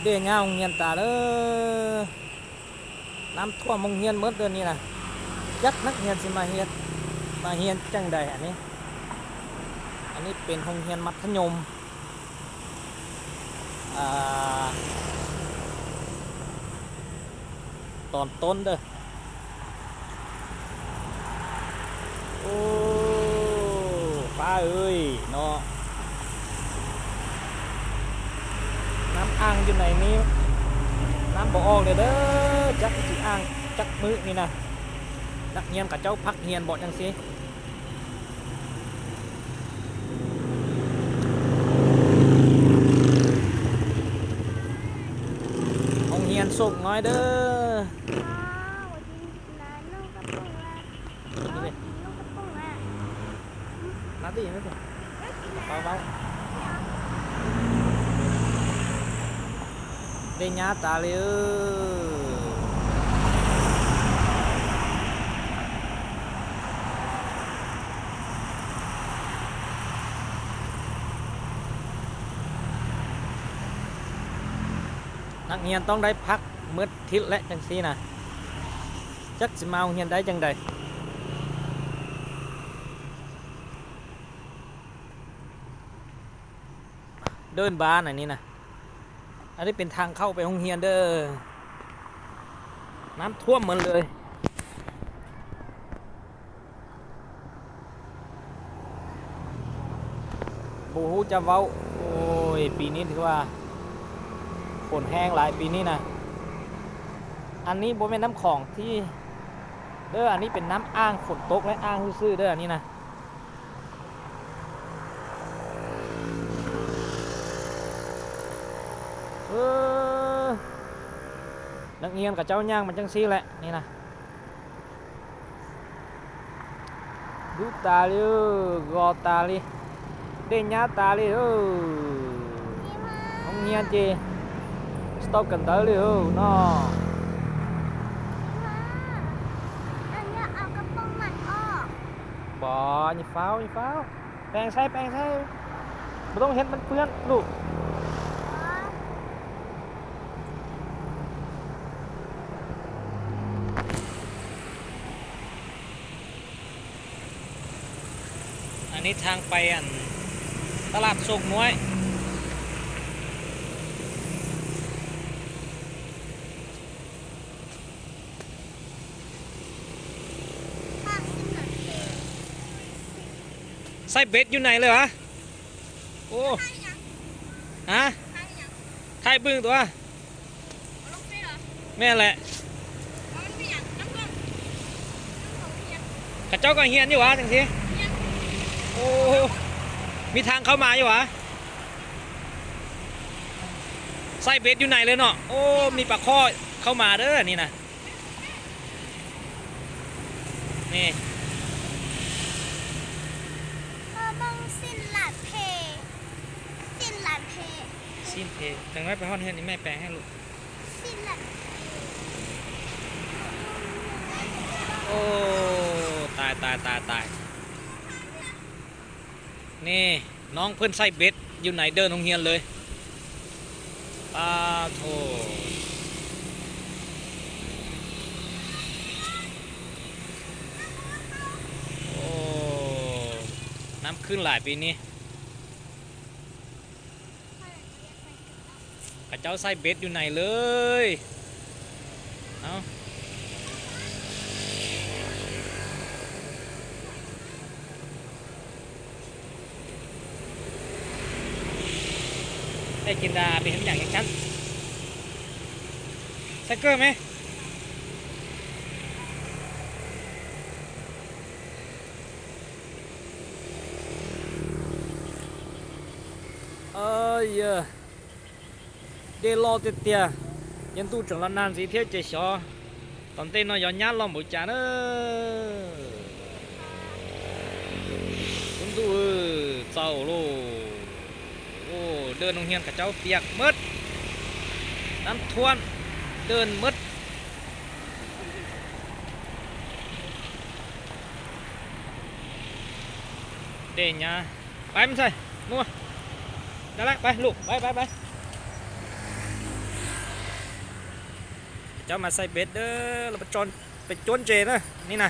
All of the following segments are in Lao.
ເດຍາໂຮງຮຽນຕາເດີ ນ້ຳຖ້ວມໂຮງຮຽນໝົດເດີນີ້ນະ. ຈັກນັກຮຽນຊິມາຮຽນ ມາຮຽນຈັ່ງໃດອັນນີ້. ອັນນີ້ເປັນໂຮງຮຽນມັດທະຍົມ ອ່າ ຕອນຕົ້ນເດີ. ໂອ້ ປ້າເອີຍເນາະ ນ້ຳອ່າງຢູ່ໃນນີ້ ນ້ຳບໍ່ອອກເລີຍເດີ. ຈັກຊິອ່າງຈັກມື້ນີ້ນະ ນັກຮຽນເຂົາເຈົ້າພັກຮຽນບໍ່ຈັ່ງຊີ້. ໂຮງຮຽນໂຊກນ້ອຍເດີ. ເດຍາຕາເລີ. ນັກຮຽນຕ້ອງໄດ້ພັກໝົດທິດແຫຼະຈັ່ງຊີ້ນະ. ຈັກຊິມາໂຮງຮຽນໄດ້ຈັ່ງໃດ. ເດີ່ນບ້ານອັນນີ້ນະ ອັນນີ້ເປັນທາງເຂົ້າໄປໂຮງຮຽນເດີ. ນ້ຳຖ້ວມໝົດເລີຍ. ບໍ່ຮູ້ຈະເວົ້າ. ໂອ້ຍ ປີນີ້ຖືວ່າຝົນແຮງຫຼາຍປີນີ້ນະ. ອັນນີ້ບໍ່ແມ່ນນ້ຳຂອງທີ່ ເດີ ອັນນີ້ເປັນນ້ຳອ່າງຝົນຕົກ ແລະ ອ່າງຊື່ໆເດີ ອັນນີ້ນະ. ເອີ ນັກຮຽນເຂົາເຈົ້າຍ່າງມາຈັ່ງຊີ້ແຫຼະ ນີ້ນະ. ດຸຕາລີ ກໍຕາລີເດຍາຕາລີເອີ. ໂຮງຮຽນເຈສະຕັອບກັນເດີເນາະ. ອັນນີ້ເອົາກະໂປງມັນອອກ. ບໍ່ ຢ່າຟ້າວ ຢ່າຟ້າວ. ແປງໃສ່ ແປງໃສ່ ບໍ່ຕ້ອງເຮັດມັນເປື້ອນລູກ. ອັນນີ້ທາງໄປ ອັນ ຕະຫຼາດໂຊກນ້ອຍ. ໃສ່ເບັດຢູ່ໃນເລີຍຫວາ? ໂອ້ ຮະ? ຖ່າຍບຶງຕົວະ. ແມ່ນແຫຼະ. ເຂົາເຈົ້າກໍຮຽນຢູ່ຫວາ ຈັ່ງຊີ້? ໂອ້ ມີທາງເຂົ້າມາຢູ່ຫວາ? ໃສ່ເບັດຢູ່ໃນເລີຍເນາະ. ໂອ້ ມີປາຄໍ່ເຂົ້າມາເດີ ອັນນີ້ນະ. ນີ້ ເອີ ເບິ່ງສິ້ນລາດເພ ສິ້ນລາດເພ ສິ້ນເພ. ຈັ່ງໃດໄປຮອດເຮືອນນີ້ ແມ່ແປງໃຫ້ລູກ. ສິ້ນລາດເພ. ໂອ້ ຕາຍ ຕາຍ ຕາຍ ຕາຍ. ນີ້ ນ້ອງເພິ່ນໃສ່ເບັດຢູ່ໃນເດີ່ນໂຮງຮຽນເລີຍ. ປາໂທ້ ໂອ້ ນ້ຳຂຶ້ນຫຼາຍປີນີ້. ເຂົາເຈົ້າໃສ່ເບັດຢູ່ໃນເລີຍ. ເອົາ ໄອ້ຈິນດາໄປເຮັດຫຍັງຈັ່ງຊັ້ນ? ໃສ່ເກີແມ. ເອີຍ ເດລໍເຕຍ ຍານຕູ້ຈອງລະນານສີທຽວເຈຊໍ ຕອນເຕນອນຍອນຍານລອມບູຈາເນີ ຄຸນດູເອີ ເຈົ້າໂລ. ໂອ້ ເດີ່ນໂຮງຮຽນເຂົາເຈົ້າປຽກໝົດ ນ້ຳຖ້ວມເດີ່ນໝົດ. ເດຍາ ໄປມັນໃສ່ ນົວ ໄດ້ລະ ໄປລູກ ໄປ ໄປ ໄປ. ເຈົ້າມາໃສ່ເບັດເດີ ແລ້ວໄປຈອນ ໄປຈວນເຈນະ ນີ້ນະ.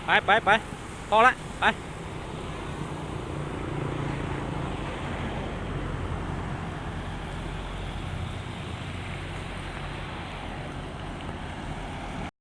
ໄປ ໄປ ໄປ ພໍລະ ໄປ.